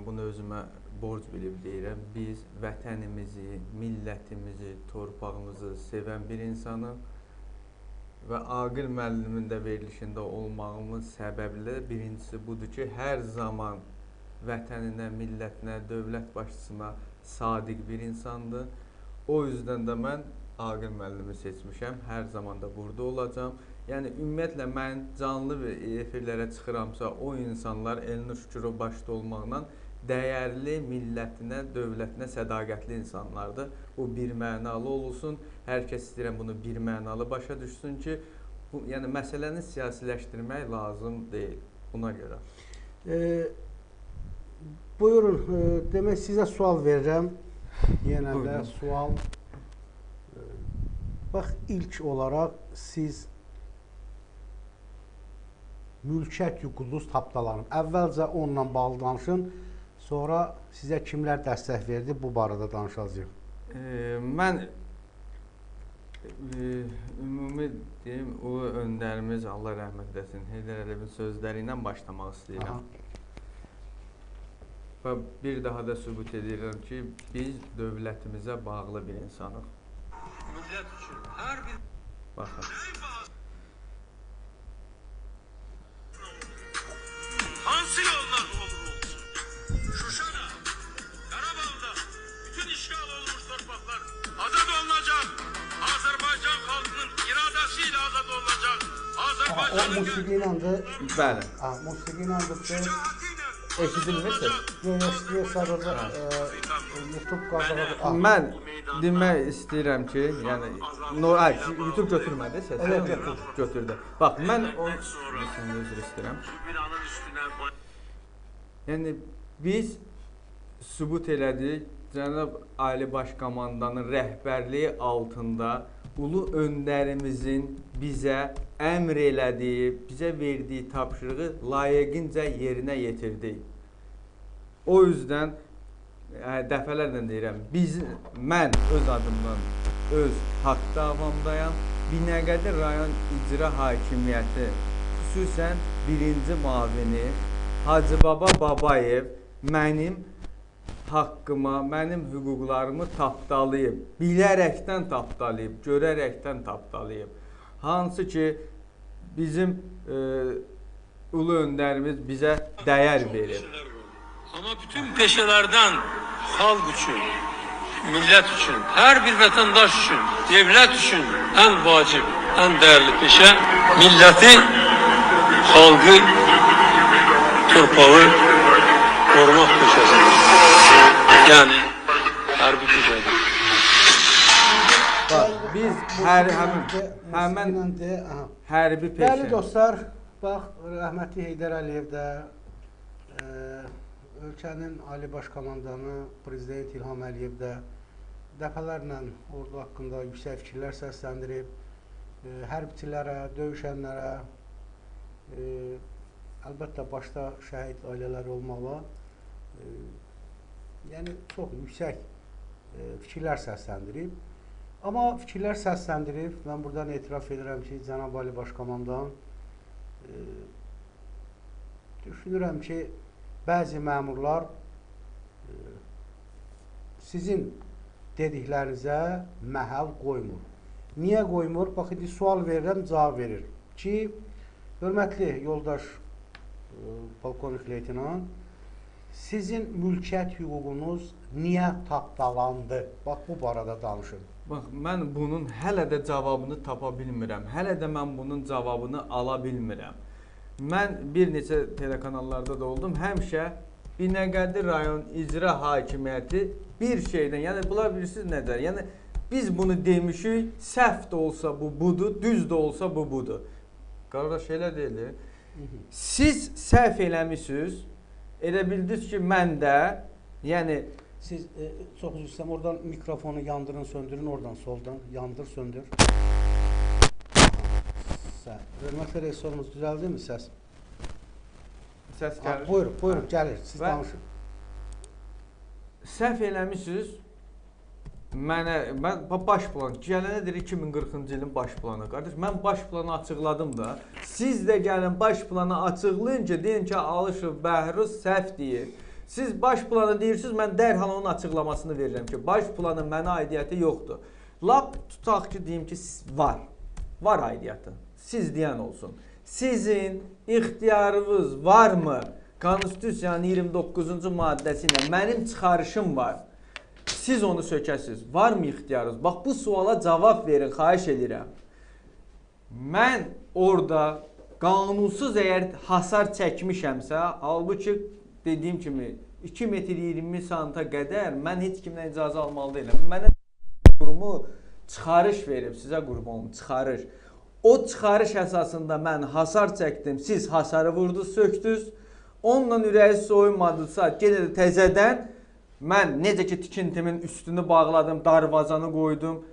Mən bunu özümə borc bilib deyirəm. Biz vətənimizi, millətimizi, torpağımızı sevən bir insanıq və Aqil müəllimin də verilişində olmağımın səbəbi də birincisi budur ki, hər zaman vətəninə, millətinə, dövlət başçısına sadiq bir insandır. O yüzdən də mən Aqil müəllimi seçmişəm. Hər zaman da burada olacağam. Yəni ümumiyyətlə mən canlı efirlərə çıxıramsa, o insanlar Elnur Şükürov başda olmaqla dəyərli millətinə, dövlətinə sədaqətli insanlardır. Bu bir mənalı olsun. Hər kəs istəyirəm bunu bir mənalı başa düşsün ki, bu, yəni məsələni siyasiləşdirmək lazım deyil buna görə. Buyurun, demək sizə sual verirəm. Yenə də sual. Bax, ilk olaraq siz mülkiyyət hüququnuz tapdalanıb. Əvvəlcə onunla bağlı danışın, sonra sizə kimlər dəstək verdi, bu barədə danışacağıq. Mən ümumi deyim, ulu öndərimiz, Allah rəhmət eləsin, Heydər Əliyevin sözləri ilə başlamaq istəyirəm. Aha. Və bir daha da sübut edirəm ki, biz dövlətimizə bağlı bir insanıq. Millət üçün hər bir... Baxın. Hansı yollar olur olsun? Şuşa'da, Karabağ'da bütün işgal olmuş torpaqlar azad olunacaq. Azərbaycan xalqının iradəsiyle azad olunacaq. Azərbaycanın... O musiqi ilə də... Bəli. Musiqi ilə də... Eşidilmir səs? Yox, yox, sadəcə YouTube qadağa... Mən demək istəyirəm ki, yəni YouTube götürmədi səsi? Evet, götürdü. Götürdü. Bax, mən o... Üzr istəyirəm. Yəni, biz sübut elədik, Cənab Ali Baş Komandanın rəhbərliyi altında ulu öndərimizin bizə əmr elədiyi, bizə verdiyi tapşırığı layiqincə yerinə yetirdik. O yüzdən dəfələrlə deyirəm, mən öz adımdan, öz haqq davamdayam. Binəqədi rayon icra hakimiyyəti, xüsusən birinci mavini Hacıbaba Babayev mənim haqqıma, mənim hüquqlarımı tapdalayıb, bilərəkdən tapdalayıb, görərəkdən tapdalayıb. Hansı ki, bizim ulu öndərimiz bizə dəyər verir. Amma bütün peşələrdən xalq üçün, millət üçün, hər bir vətəndaş üçün, devlət üçün ən vacib, ən dəyərli peşə milləti, xalqı, torpağı korumaq peşəsidir. Yəni, hərbi peşədir. Bax, biz həmən hərbi peşə. Dəyərli dostlar, bax, rəhmətli Heydər Əliyev də, ölkənin Ali Baş Komandanı, Prezident İlham Əliyev də dəfələrlə ordu haqqında yüksək fikirlər səsləndirib, hərbçilərə, döyüşənlərə, əlbəttə başda şəhid ailələri olmaqla, yəni çox yüksək fikirlər səsləndirib. Amma fikirlər səsləndirib, mən buradan etiraf edirəm ki, Cənab Ali Baş Komandan, düşünürəm ki, bəzi məmurlar sizin dediklərinizə məhəl qoymur. Niyə qoymur? Bax, indi sual verirəm, cavab verir ki, hörmətli yoldaş polkovnik leytenant, sizin mülkiyyət hüququnuz niyə tapdalandı? Bax, bu barədə danışın. Bax, mən bunun hələ də cavabını tapa bilmirəm. Hələ də mən bunun cavabını ala bilmirəm. Mən bir neçə telekanallarda da oldum. Həmişə Binəqədi rayon icra hakimiyyəti bir şeydən, yəni bunlar bilirsiniz nədir? Yəni biz bunu demişik, səhv də olsa bu budur, düz də olsa bu budur. Qardaş, elə deyil. Siz səhv eləmişsiniz, elə bildiniz ki, mən də, yəni... Siz, çox üzr istəyirəm, oradan mikrofonu yandırın, söndürün, oradan soldan yandır, söndür. Hörmətli rejissorumuz, düzəldimi səs? Səs gəlir. Buyurun, buyurun, gəlir, siz danışın. Səhv eləmişsiniz, mənə, mən baş plan, gələnə deyir 2040-cı ilin baş planı. Qardaş, mən baş planı açıqladım da. Siz də gəlin baş planı açıqlayın ki, deyin ki, Alışov Bəhruz səhv deyir. Siz baş planı deyirsiniz, mən dərhal onun açıqlamasını verirəm ki, baş planın mənə aidiyyəti yoxdur. Lap tutaq ki, deyim ki, var. Var aidiyyatı. Siz deyən olsun. Sizin ixtiyarınız varmı? Konstitusiyanın 29-cu maddəsi ilə mənim çıxarışım var. Siz onu sökəsiniz. Varmı ixtiyarınız? Bax, bu suala cavab verin, xahiş edirəm. Mən orada qanunsuz əgər hasar çəkmişəmsə, halbuki dediyim kimi 2 metr 20 santa qədər mən heç kimdən icazə almalı deyiləm. Mənə qurumu çıxarış verib, sizə qurban olum, çıxarış. O çıxarış əsasında mən hasar çəkdim, siz hasarı vurdunuz, sökdünüz. Onunla ürəyi soyumadısa, yenə də təzədən mən necə ki tikintimin üstünü bağladım, darvazanı qoydum.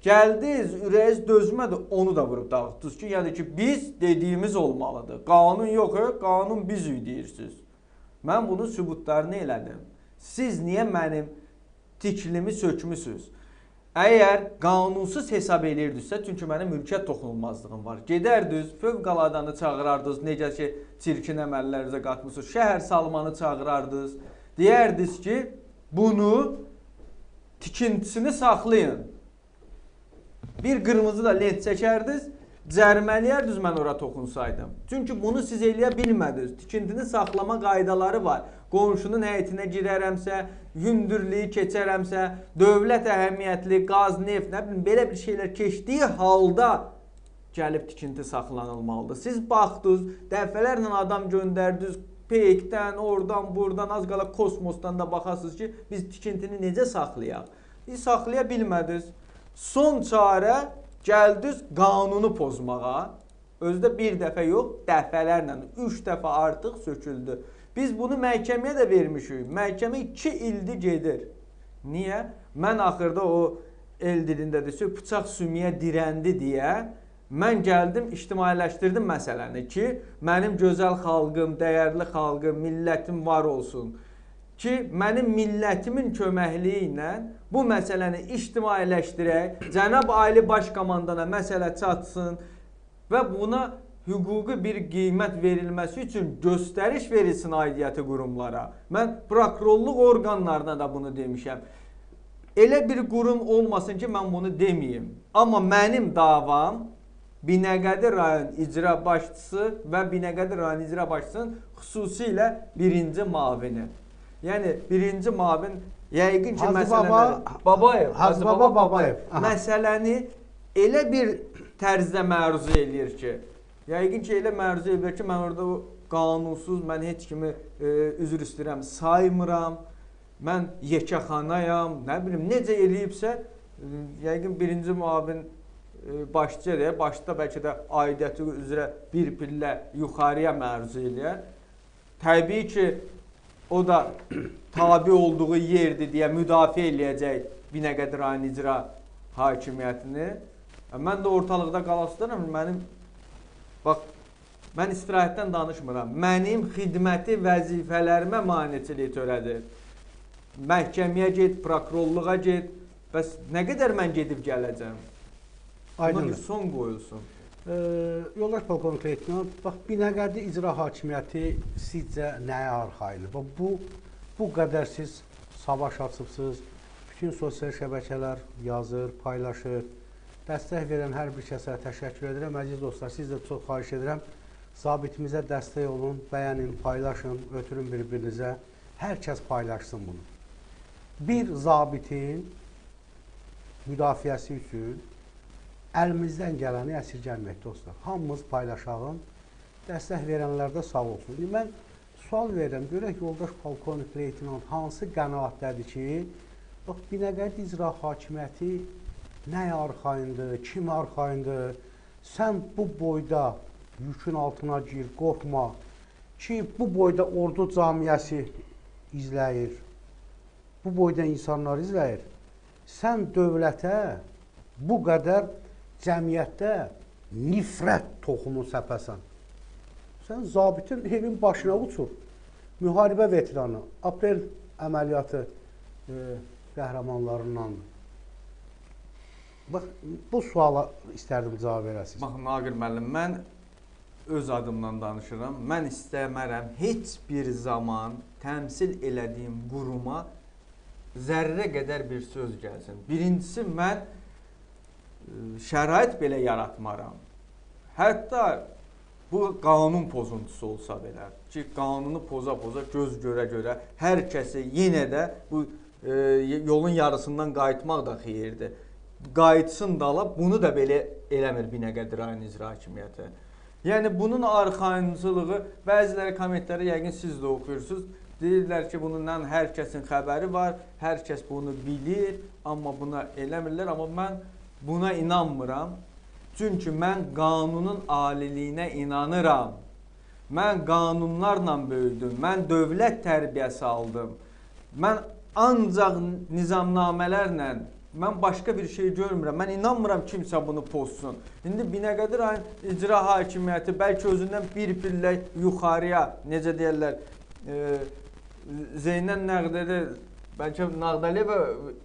Gəldiniz, ürəyiniz dözmədi, onu da vurub dağıtdınız ki, yəni ki biz dediyimiz olmalıdır. Qanun yox, qanun bizik deyirsiniz. Mən bunun sübutlarını elədim. Siz niyə mənim tiklimi sökmüsünüz? Əgər qanunsuz hesab eləyirdinizsə, çünki mənim mülkiyyət toxunulmazlığım var. Gedərdiniz, fövqəladanı çağırardınız, necə ki çirkin əməllərinizə qatmısınız, şəhər salmanı çağırardınız. Deyərdiniz ki, bunu tikintisini saxlayın. Bir qırmızı da lent çəkərdiniz, cərimələyərdiniz mən ora toxunsaydım. Çünki bunu siz eləyə bilmədiniz. Tikintini saxlama qaydaları var. Qonşunun həyətinə girərəmsə, hündürlüyü keçərəmsə, dövlət əhəmiyyətli, qaz, neft, nə bilim, belə bir şeylər keçdiyi halda gəlib tikinti saxlanılmalıdır. Siz baxdınız, dəfələrlə adam göndərdiniz, peykdən, oradan, buradan, az qala kosmosdan da baxasınız ki, biz tikintini necə saxlayaq? Saxlaya bilmədiniz. Son çarə gəldiniz qanunu pozmağa. Özdə bir dəfə yox, dəfələrlə, 3 dəfə artıq söküldü. Biz bunu məhkəməyə də vermişik. Məhkəmə 2 ildir gedir. Niyə? Mən axırda o el dilində desə, bıçaq sümüyə dirəndi deyə mən gəldim, ictimailəşdirdim məsələni ki, mənim gözəl xalqım, dəyərli xalqım, millətim var olsun. Ki, mənim millətimin köməkliyi ilə bu məsələni ictimailəşdirək, Cənab Ali Baş Komandana məsələ çatsın və buna hüquqi bir qiymət verilməsi üçün göstəriş verilsin aidiyyəti qurumlara. Mən prokurorluq orqanlarına da bunu demişəm. Elə bir qurum olmasın ki, mən bunu deməyim. Amma mənim davam Binəqədi rayon icra başçısı və Binəqədi rayon icra başçısının xüsusilə birinci mavini. Yəni birinci mavin yəqin ki məsələni Babayev, Hacı Baba Babayev məsələni elə bir tərzdə məruzə eləyir ki, yəqin ki elə məruzə eləyir ki, mən orada qanunsuz, mən heç kimi üzr istəyirəm, saymıram, mən yekəxanayam, nə bilim necə eləyibsə, yəqin birinci mavin başçı eləyər, başda bəlkə də aidiyyəti üzrə bir pillə yuxarıya məruzə eləyər. Təbii ki, o da tabi olduğu yerdir deyə müdafiə eləyəcək Binəqədi rayon icra hakimiyyətini. Mən də ortalıqda qalasıram, mənim, bax, mən istirahətdən danışmıram. Mənim xidməti vəzifələrimə maneçilik törədir. Məhkəməyə get, prokurorluğa get. Bəs nə qədər mən gedib gələcəm? Buna bir son qoyulsun. Yoldaş polkovnik leytenant, bax, Binəqədi icra hakimiyyəti sizcə nəyə arxayındır? Bax, bu qədər siz savaş açıbsınız, bütün sosial şəbəkələr yazır, paylaşır. Dəstək verən hər bir kəsə təşəkkür edirəm. Əziz dostlar, siz də çox xahiş edirəm. Zabitimizə dəstək olun, bəyənin, paylaşın, ötürün bir-birinizə. Hər kəs paylaşsın bunu. Bir zabitin müdafiəsi üçün əlimizdən gələni əsirgəməyək dostlar. Hamımız paylaşalım. Dəstək verənlər də sağ olsun. İndi mən sual verirəm, görək yoldaş polkovnik leytenant hansı qənaətdədir ki, bax, Binəqədi icra hakimiyyəti nəyə arxayındır, kim arxayındır? Sən bu boyda yükün altına gir, qorxma ki, bu boyda ordu camiəsi izləyir, bu boyda insanlar izləyir. Sən dövlətə bu qədər cəmiyyətdə nifrət toxumu səpəsən. Sən zabitin evin başına uçur. Müharibə veteranı, aprel əməliyyatı qəhrəmanlarındandır. Bax, bu suala istərdim cavab verəsiniz. Baxın, Naqil müəllim, mən öz adımdan danışıram. Mən istəmərəm heç bir zaman təmsil elədiyim quruma zərrə qədər bir söz gəlsin. Birincisi, mən şərait belə yaratmaram. Hətta bu qanun pozuntusu olsa belə ki, qanunu poza-poza, göz görə-görə hər kəsi yenə də bu yolun yarısından qayıtmaq da xeyirdir. Qayıtsın dala, bunu da belə eləmir Binəqədi rayon icra hakimiyyəti. Yəni bunun arxayınçılığı, bəziləri kommentləri yəqin siz də oxuyursunuz. Deyirlər ki, bununla hər kəsin xəbəri var, hər kəs bunu bilir, amma buna eləmirlər. Amma mən buna inanmıram. Çünki mən qanunun aliliyinə inanıram. Mən qanunlarla böyüdüm, mən dövlət tərbiyəsi aldım. Mən ancaq nizamnamələrlə, mən başqa bir şey görmürəm. Mən inanmıram kimsə bunu pozsun. İndi Binəqədi rayon icra hakimiyyəti bəlkə özündən bir pillə yuxarıya, necə deyərlər, Zeynəl Nağdəli, bəlkə Nağdəliyevə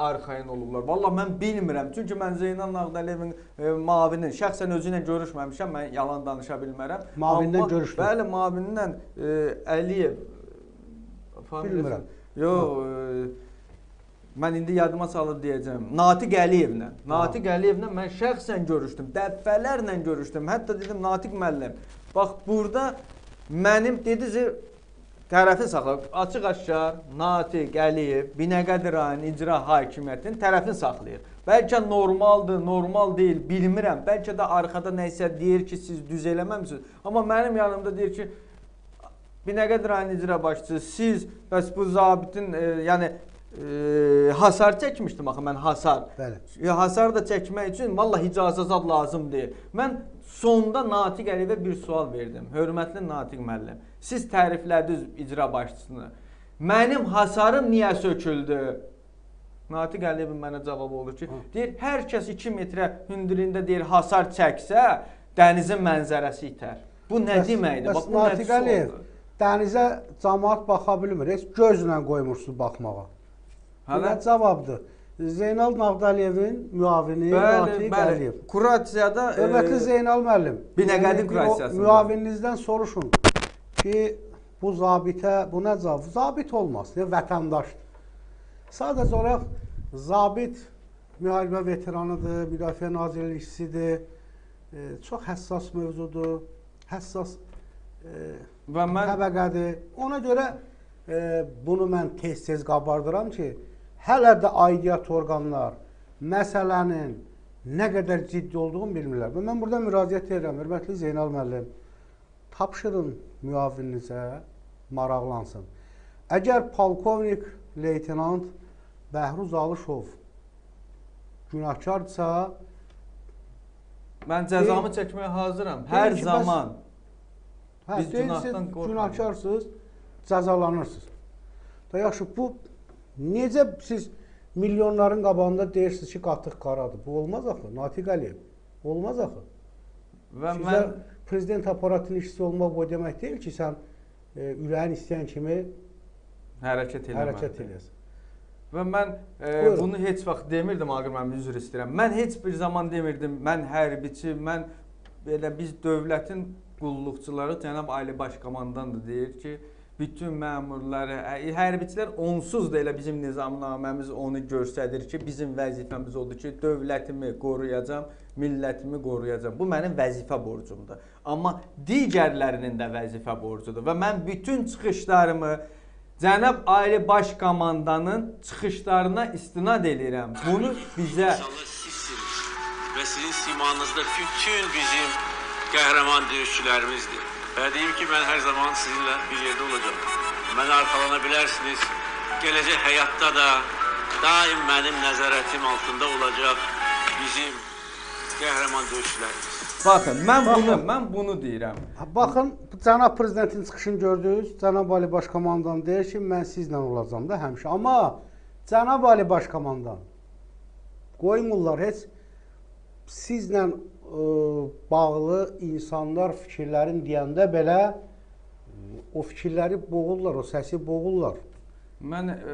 arxayın olublar. Vallah mən bilmirəm. Çünki mən Zeynəl Nağdəliyevin mavinin, şəxsən özü ilə görüşməmişəm, mən yalan danışa bilmərəm. Mavindən görüşdüm. Bəli, mavindən Əliyev. Bilmirəm. Yox, mən indi yadıma salıb deyəcəm. Natiq Əliyevlə. Natiq Əliyevlə mən şəxsən görüşdüm. Dəfələrlə görüşdüm. Hətta dedim, Natiq müəllim, bax burada mənim dedizi tərəfi saxlayır. Açıq-aşkar Natiq Əliyev Binəqədi rayon icra hakimiyyətinin tərəfini saxlayır. Bəlkə normaldır, normal deyil, bilmirəm. Bəlkə də arxada nə isə deyir ki, siz düz eləməmisiniz. Amma mənim yanımda deyir ki, Binəqədi rayon icra başçısı, siz bəs bu zabitin, yəni hasar çəkmişdim axı mən hasar. Bəli. Hasar da çəkmək üçün vallahi icazə zad lazım deyil. Mən sonda Natiq Əliyevə bir sual verdim. Hörmətli Natiq müəllim, siz təriflədiniz icra başçısını. Mənim hasarım niyə söküldü? Natiq Əliyevin mənə cavabı oldu ki, deyir, hər kəs 2 metrə hündürlüyündə deyir, hasar çəksə, dənizin mənzərəsi itər. Bu nə deməkdir? Bax, bu Natiq Əliyev, dənizə camaat baxa bilmir, heç gözlə qoymursunuz baxmağa. Bu nə cavabdır? Zeynal Nağdəliyevin müavini Natiq Əliyev. Kurasiyada... Hörmətli Zeynal müəllim, Binəqədi kurasiyasında. Müavininizdən soruşun ki, bu zabitə, bu nə cavab? Zabit olmaz, vətəndaşdır. Sadəcə olaraq zabit müharibə veteranıdır, Müdafiə Nazirliyi işçisidir, çox həssas mövzudur, həssas təbəqədir. Ona görə bunu mən tez-tez qabardıram ki, hələ də aidiyyat orqanlar məsələnin nə qədər ciddi olduğunu bilmirlər. Və mən burada müraciət edirəm, hörmətli Zeynal müəllim, tapşırın müavininizə, maraqlansın. Əgər polkovnik leytenant Bəhruz Alışov günahkardırsa... Mən cəzamı çəkməyə hazıram, hər zaman. Biz günahdan qorxmuruq. Günahkarsınız, cəzalanırsınız. Da yaxşı, bu necə siz milyonların qabağında deyirsiniz ki, qatıq qaradır? Bu olmaz axı, Natiq Əliyev. Olmaz axı. Və sizə mən... prezident aparatının işçisi olmaq o demək deyil ki, sən ürəyin istəyən kimi hərəkət eləyəsən. Və mən bunu heç vaxt demirdim, Aqil müəllim, üzr istəyirəm. Mən heç bir zaman demirdim, mən hərbiçi, mən belə biz dövlətin qulluqçuları, Cənab Ali Başkomandan da deyir ki, bütün məmurları, hərbiçilər onsuz da elə bizim nizamnaməmiz onu göstərir ki, bizim vəzifəmiz odur ki, dövlətimi qoruyacam, millətimi qoruyacam. Bu mənim vəzifə borcumdur. Amma digərlərinin də vəzifə borcudur və mən bütün çıxışlarımı Cənab Ali Başkomandanın çıxışlarına istinad eləyirəm. Bunu bizə... İnşallah sizsiniz və sizin simanızda bütün bizim qəhrəman döyüşçülərimizdir. Və deyim ki, mən hər zaman sizinlə bir yerdə olacağam. Mənə arxalana bilərsiniz. Gələcək həyatda da daim mənim nəzarətim altında olacaq bizim qəhrəman döyüşçülərimiz. Baxın, mən bunu deyirəm. Baxın, cənab prezidentin çıxışını gördünüz. Cənab Ali Başkomandan deyir ki, mən sizlə olacağam da həmişə. Amma cənab Ali Başkomandan qoymurlar heç sizlə bağlı insanlar fikirlərin deyəndə belə o fikirləri boğurlar, o səsi boğurlar. Mən